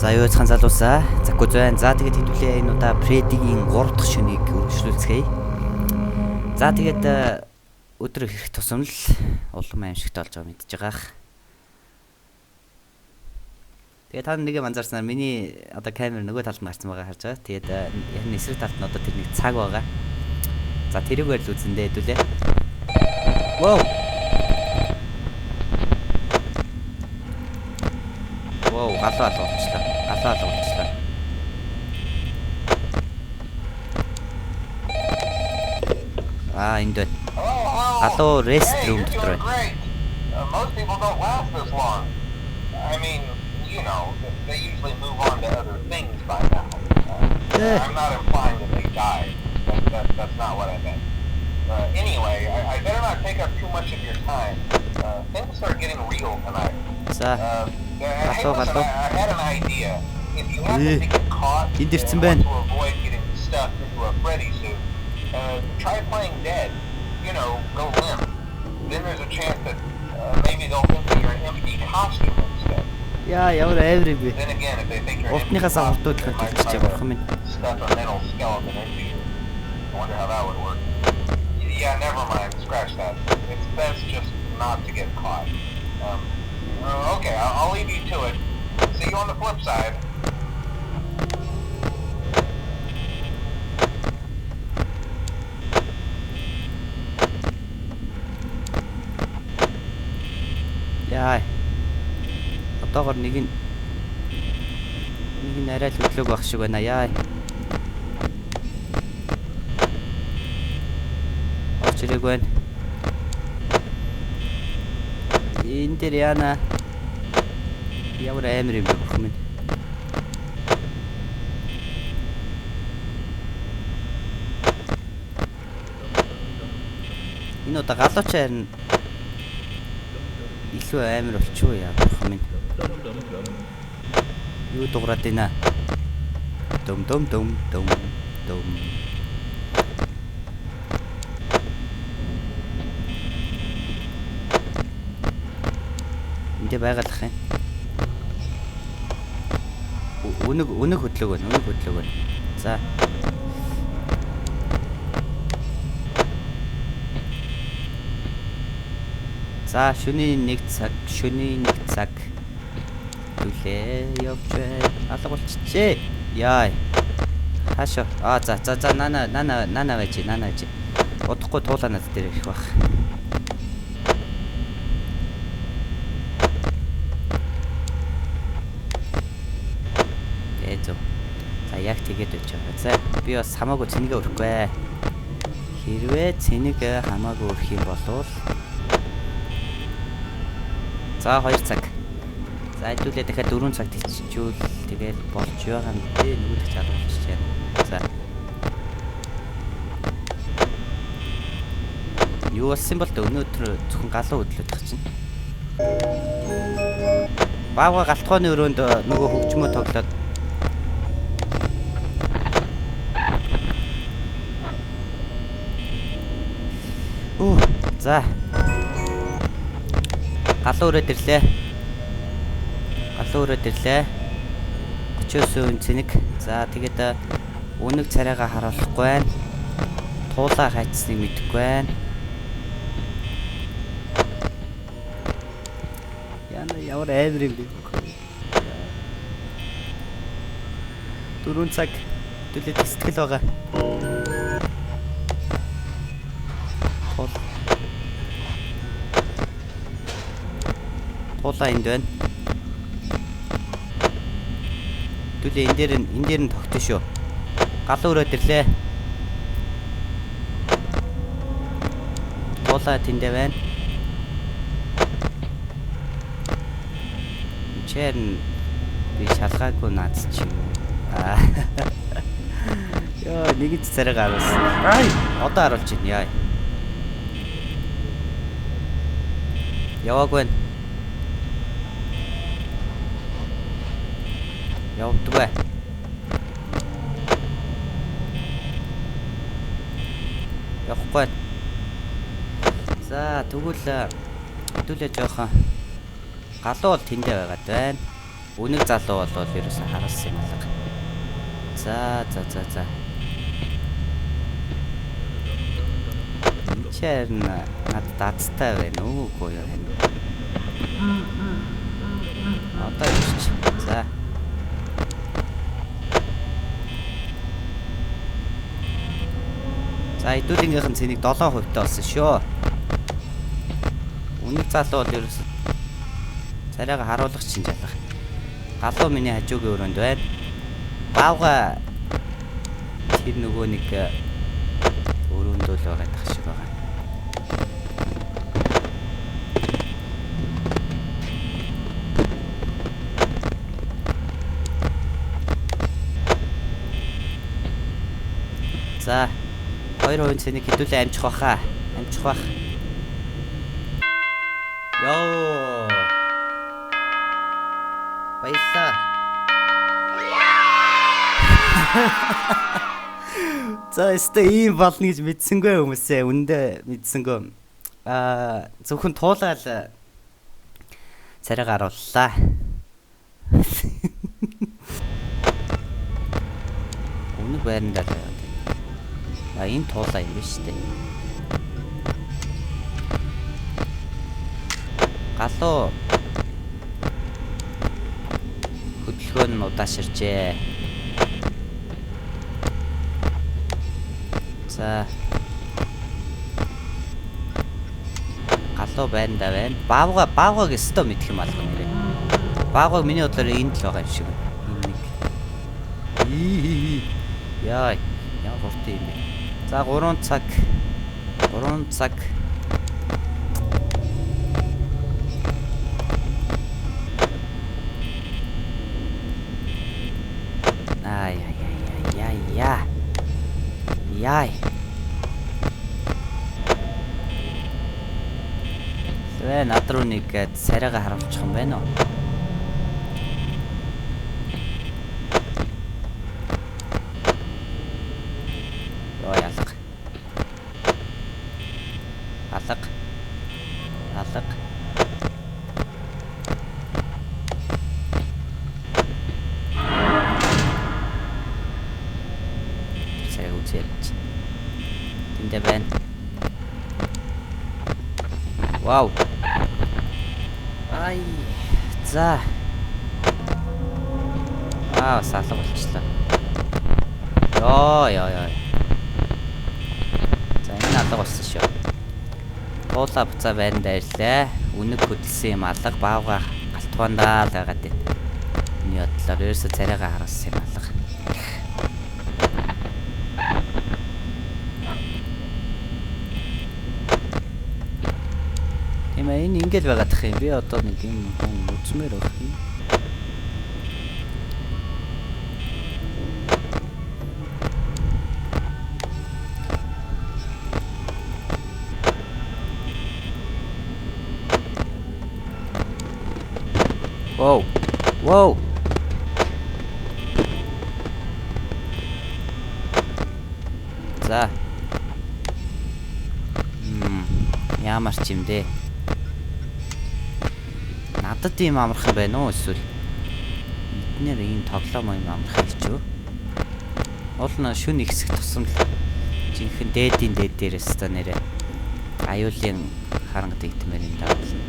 За юу яцхан залуусаа. Закгүй зэн. За тэгээд хэдүүлээ энэ удаа Фредигийн 3 дахь шөнийг үргэлжлүүлцгээе. За тэгээд өдөр ирэх тусам л улам аимшигтай болж байгаа мэдж байгаах. Тэгээд та нэг юм анзаарснаар миний одоо камер нөгөө талд нь гарсан байгаа харж байгаа. Тэгээд яг нь эсрэг талд нь одоо тэр нэг цаг байгаа. За тэрүүгээр л үзэндээ хэдүүлээ. Wow. Wow, галуу алга болчихлоо. Галуу алга болчихлоо. Аа, энд байна. Галуу rest room дотор байна. Most people don't last this long. I mean, you know, they usually move on to other things by now. I'm not implying that they died. That's not what I meant. Anyway, I better not take up too much of your time. Things start getting real tonight. За. Hey, listen, I had an idea. If you happen to get caught Энд ирсэн and байна. want to avoid getting stuffed into a Freddy suit, try playing dead. You know, go limp. Then there's a chance that maybe they'll think that you're an empty costume instead. Яа, ямар амар юм бэ? Then again, if they think you're an empty Уртныхаас costume, хурдуулах they might төлчихжээ try to бурхан минь. stuff a mental skeleton into you. I wonder how that would work. Yeah, never mind. Scratch that. It's best just not to get caught. Okay, I'll leave you to it. See you on the flip side. Яа. Одоогор нэг нь арай л хөдлөөг байх шиг байна. Яа. Орч ирээг байна. Энэ дээр яана. Ямар амар юм бэ бурхан минь. Энэ удаа галууч харин илүү амар болчихоо яа бурхан минь. Юу дуграад байна? Дум дум дум дум дум. Энд байгалах юм. Үнэг хөдлөөг байна. Үнэг хөдлөөг байна. За. За шөнийн 1 цаг, шөнийн 1 цаг. Түлээ явж бай. Алга болчихжээ. Яа. Хаашаа. Аа за за за нана нана нана байж, нана байж. Удахгүй туулаа над дээр ирэх байх. Ээ зөв. За яг тэгээд байж байгаа. За би бас хамаагүй цэнэгээ өрөхгүй. Хэрвээ цэнэг хамаагүй өрөх юм болвол за 2 цаг. За хэдүүлээ дахиад 4 цагт хичүүл тэгээд болж байгаа юм дээ. Нөгөөх ч алга болчихжээ. За. Юу болсон бол өнөөдөр зөвхөн галуу хөдлөд тах чинь. Баавга галтгооны өрөөнд нөгөө хөгжмөө тоглоод за. Галуу өрөөд ирлээ. Галуу өрөөд ирлээ. 39% цэнэг. За тэгээд үнэг царайгаа харуулахгүй байна. Туулаа хайцсныг мэдэхгүй байна. Яна ямар амар юм бэ? 4 цаг төлөө сэтгэл байгаа. Тул. Туулаа энд байна. Түлээ энэ дээр нь тогтсон шүү. Галуу өрөөд ирлээ. Туулаа тэндээ байна. Чэр би шалгаагүй наац чи юм уу? Аа. Йоо, нэг ч царай гаруулсан. Ай, одоо харуулж байна. Яа. Яваагүй байна. Явдаггүй. Явахгүй. За тэгвэл хэдүүлээ жоохон галуу бол тэндээ байгаад байна. Үнэг залуу болвол ерөөсө харуулсан юм алга. За за за за. Энд чи харин надад азтай байна уу үгүй юу байна. Одоо ирчих. За. За хэдүүлгийнх нь цэнийг 7% та болсон шүү. Үнэг залуу бол ерөөсө царайгаа харуулах чинь жалах. Галуу миний хажуугийн өрөөнд байна. Баавга тэр нөгөө нэг өрөөндөө л байгаа дах шиг байгаа. За 2% цэнийг хэдүүлээ амжих баха. Амжих бах. Йоо. Баярлаа. За өстой ийм болно гэж мэдсэнгүй хүмүүсээ. Үндэ мэдсэнгүй. Аа зөвхөн туулаал царай гарууллаа. Үнэг байрандаа л яваад байна. А энэ туулаа юм биш үү? Галуу хөдөлгөөн нь удааширчээ. За галуу байрандаа байна. Баавга өстөө мэдэх юм алга нэрээ. Баавгаг миний бодлоор энд л байгаа юм шиг байна. Энэ нэг. Яа, ямар хурдан юм бэ? За 3 цаг. 3 цаг. Ай яй яй яй яй. Лээ над руу нэг царайгаа харуулчих юм байна уу? Йоо ялга. Алга. Алга. Царайг үзээд. Тэндээ байна. Вау. Ай. За. Аа, салга болчихлоо. Йоо, ёо, ёо. За, энэ алга болсон шүү. Туулаа буцаа байрандаа ирлээ. Үнэг хөдөлсөн юм алга баавга галтгоондаа л байгаад байна. Миний бодлоор ерөөсө царайгаа харуулсан юм алга. Тийм ээ, энэ ингээл байгаадах юм. Би одоо нэг юм хүн үзмээр байх юм. Воу. Воу. За. Ямар ч юм дээ. Надад ийм амархан байна уу эсвэл эднэр ийм тоглоом юм амархан хийчихв. Уул нь шүн ихсэх тусам л жинхэнэ дээдийн дээд дээрээс та нэрээ аюулын харанга дэгдмээр юм даа болно.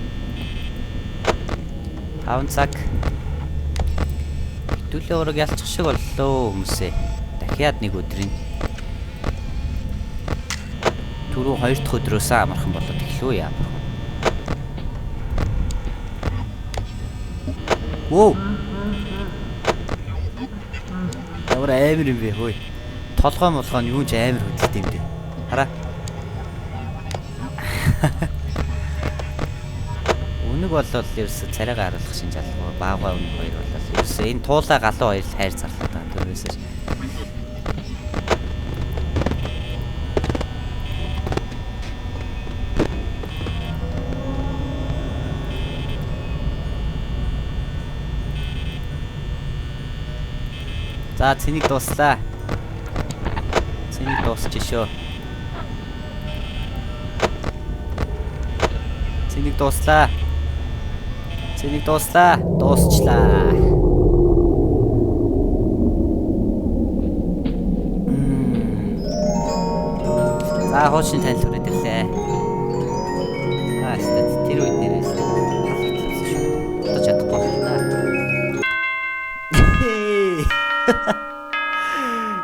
5 цаг. Хэдүүлээ ураг ялчих шиг боллоо хүмүүсээ. Дахиад нэг өдрийн. Түрүү 2 дахь өдрөөсөө амархан болоод эхлэв яа. Воу. Ямар амар юм бэ хөөе. Толгой молгоо нь юун ч амар хөдөлт юм бэ. Хараа. Үнэг болвол ерөөсө царайгаа харуулах шин жалгүй. Баавга үнэг хоёр болол ерөөсө энэ туулаа галуу хоёр хайр зарлаад байгаа. Тэрнээсээ За цэнийг дууслаа. Цэнийг дуусчих шүү. Цэнийг дууслаа. Цэнийг дууслаа. Дуусчлаа. За, хуучин танил хүрээд ирлээ. Аа, стат тэр үед нэрээс халахлсан шүү. Одоо чадахгүй байна да.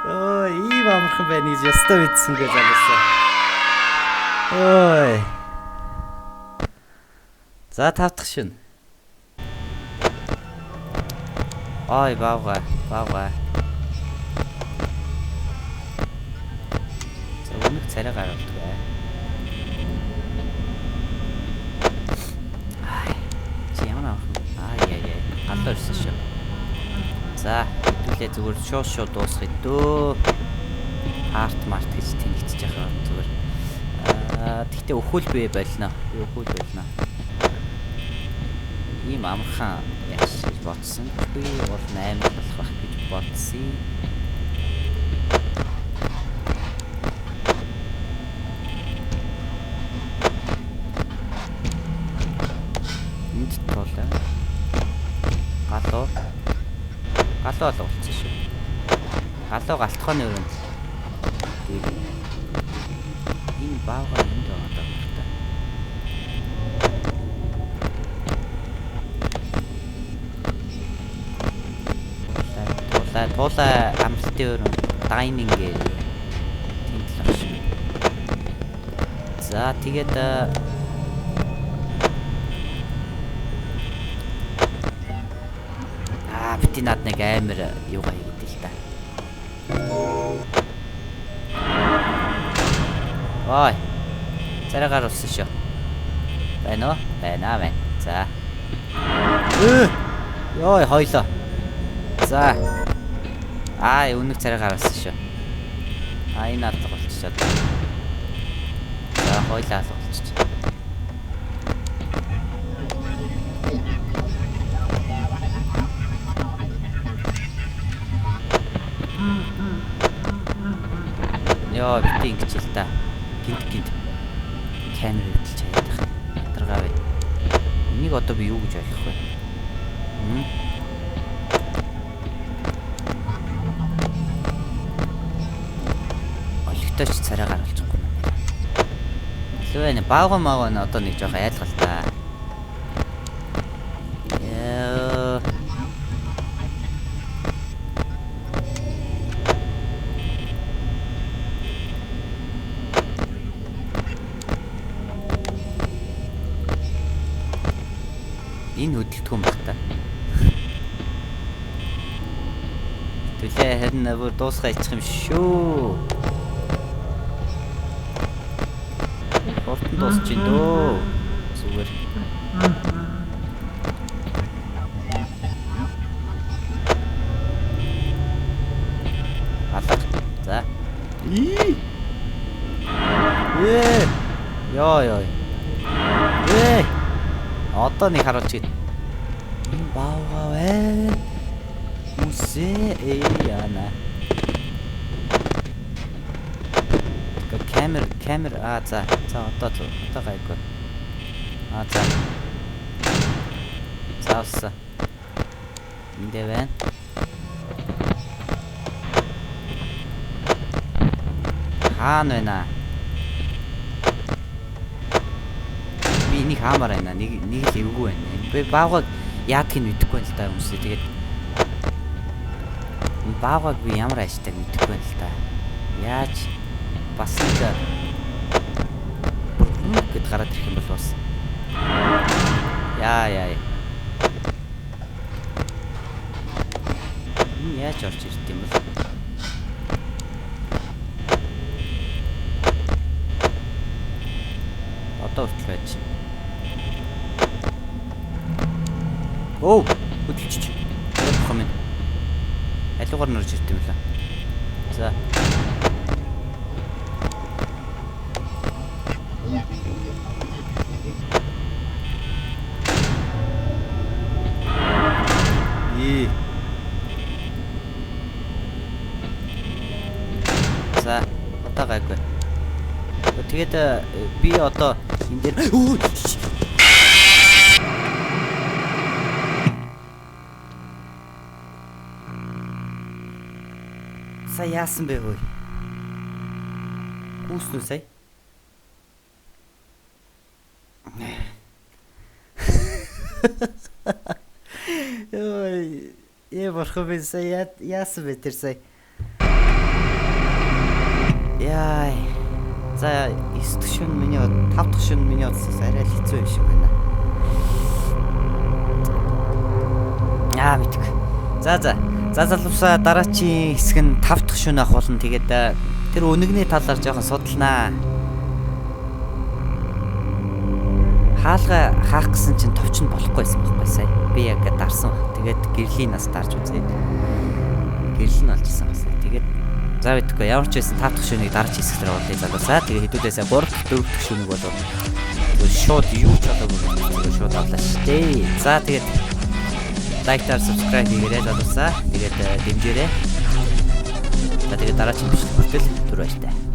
Ой, ийм амархан байна гэж ёстой мэдсэнгүй залуусаа. Ой. За, тав дахь шөнө. Ой, баавга, баавга. За, өмнөх царай гаргалдаг. Ай, чи ямар амархан. Ай яа яа. Галуу ирсэн шүү. За, хэдүүлээ зүгээр шууд шууд дуусгая дөө. Арт март гэж тэнэгтэж яхаа зүгээр. Аа, тэгтээ өхөл бий болно. Би өхөл болно. Ийм амархан яаж гэж бодсон. Би бол 8 болох байх гэж бодсон. Энд туулаа. Галуу. Галуу алга болчихсон шүү. Галуу галтхооны өрөөнд. Энэ баавга энд байгаа даа. Туулаа туулаа амралтын өрөө dining area. Тэнд л ах шүү. За, тэгээд аа, бити над нэг амар юугаа хийгээд л та. Ой. Царай гаруулсан шүү. Байна уу? Байна байна. За. Йой, хойлоо. За. Аа, өмнөх царай гаруулсан шүү. Аа, энэ алга болчихсон. За, хойлоо алга болчих. Йоо, бити ингэж л та. Гинт гинт камер хөдөлж хаяад байх. Ядаргаа бай. Энийг одоо би юу гэж ойлгох вэ? Олигтойч царай гаргалчихгүй юм байна. Илүү байна. Баавга маавга нь одоо нэг жоох айлгал та. Яа. Энэ хөдөлтгөө юм бах та. Түлээ харин бүр дуусгаа ичих юм шүү. Хурдан дуусч байна дөө. Зүгээр. Алга. За. Ии. Ээ. Йоо ёо. Ээ. Одоо нэг харуулж ид. Энэ баавга вэ? Мүсээ ээ яана. Камер камер аа за. За одоо одоо гайгүй. Аа за. Заавса. Эндээ байна. Хаана байна? Би энийг хаамаар байна. Нэг нэг л эвгүй байна. Би баавгаг яадгийг мэдэхгүй байна л да хүмүүсээ. Тэгээд энэ баавгаг би ямар ааштай мэдэхгүй байна л да. Яаж бас нэг гэд гараад ирэх юм бол бас. Яа яа. Энэ яаж орж ирд юм бол? Одоо хүртэл байж. Оо, хөдөлчих. Явах юм. Алиугаар нь орж ирд юм лээ. За. Ээ. За, одоо гайгүй. Тэгээд би одоо энэ дээр сая яасан бэ хөөе? Гүйсэн үү сая? Йой, ээ, бурхан би сая яасан бэ тэр сая? Яй. За, 9 дахь шөнө миний 5 дахь шөнө миний бодсоос арай л хэцүү юм шиг байна. Аа, мэдгүй. За. За, залуусаа, дараачийн хэсэг нь 5 дахь шөнө ах болно. Тэгээд тэр үнэгний талаар жоохон судалнаа. Хаалга хаах гэсэн чинь товч нь болохгүй байсан байхгүй сая. Би яг дарсан баг. Тэгээд гэрлийн нас дарж үзээд гэрэл нь олж исэн бас. Тэгээд за, мэдгүй, ямар ч байсан 5 дахь шөнийг дараач хэсэг дээр уулзъя, залуусаа. Тэгээд хэдүүлээсээ 3 дахь, 4 дахь шөнийг бол зүгээр шууд юу ч болоогүй зүгээр шууд авлаа шүү дээ. За, тэгээд like даар subscribe хийгээрэй, залуусаа. Тэгээд дэмжээрэй. За, тэгээд дараагийн бичлэг хүртэл түр баяртай.